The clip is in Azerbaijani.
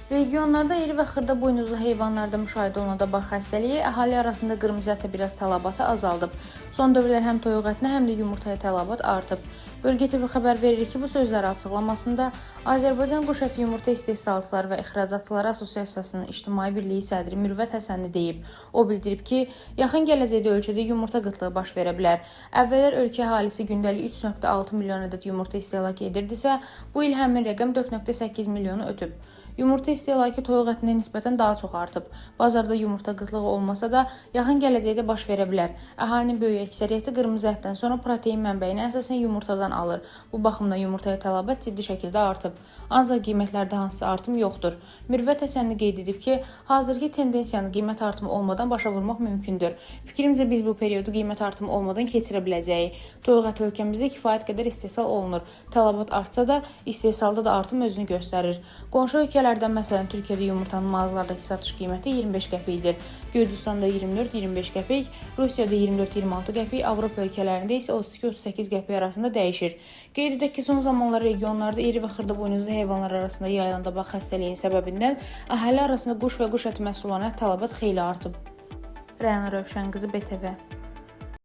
Regionlarda iri və xırda buynuzlu heyvanlarda müşahidə olunan dabaq xəstəliyi əhali arasında qırmızı ətə biraz tələbatı azaldıb. Son dövrlər həm toyuq ətinə, həm də yumurtaya tələbat artıb. Bölgə TV xəbər verir ki, bu sözləri açıqlamasında Azərbaycan Quş əti Yumurta İstehsalçıları və İxracatçıları Assosiasiyasının İctimai Birliyi sədri Mürvət Həsənli deyib. O bildirib ki, yaxın gələcəkdə ölkədə yumurta qıtlığı baş verə bilər. Əvvəllər ölkə əhalisi gündəlik 3,6 milyon ədəd yumurta istehlak edirdisə, bu il həmin rəqəm 4,8 milyonu ötüb. Yumurta istehlakı toyuq ətinə nisbətən daha çox artıb. Bazarda yumurta qıtlığı olmasa da, yaxın gələcəkdə baş verə bilər. Əhalinin böyük əksəriyyəti qırmızı ətdən sonra protein mənbəyini əsasən yumurtadan alır. Bu baxımdan yumurtaya tələbat ciddi şəkildə artıb. Ancaq qiymətlərdə hansısa artım yoxdur. Mürvət Həsənli qeyd edib ki, hazırki tendensiyanı qiymət artımı olmadan başa vurmaq mümkündür. Fikrimcə biz bu periodu qiymət artımı olmadan keçirə biləcəyik. Toyuq əti ölkəmizdə kifayət qədər istehsal olunur. Tələbat artsa da, istehsalda da artım özünü göstərir. Qonşu ölkələrdən, məsələn, Türkiyədə yumurtanın mağazalardakı satış qiyməti 25 qəpikdir. Gürcüstanda 24-25 qəpik, Rusiyada 24-26 qəpik, Avropa ölkələrində isə 32-38 qəpik arasında dəyişir. Qeyd edək ki, son zamanlar regionlarda iri və xırda buynuzlu heyvanlar arasında yayılan dabaq xəstəliyinin səbəbindən əhali arasında quş və quş əti məhsullarına tələbat xeyli artıb. Rəyana Rövşən qızı, BTV.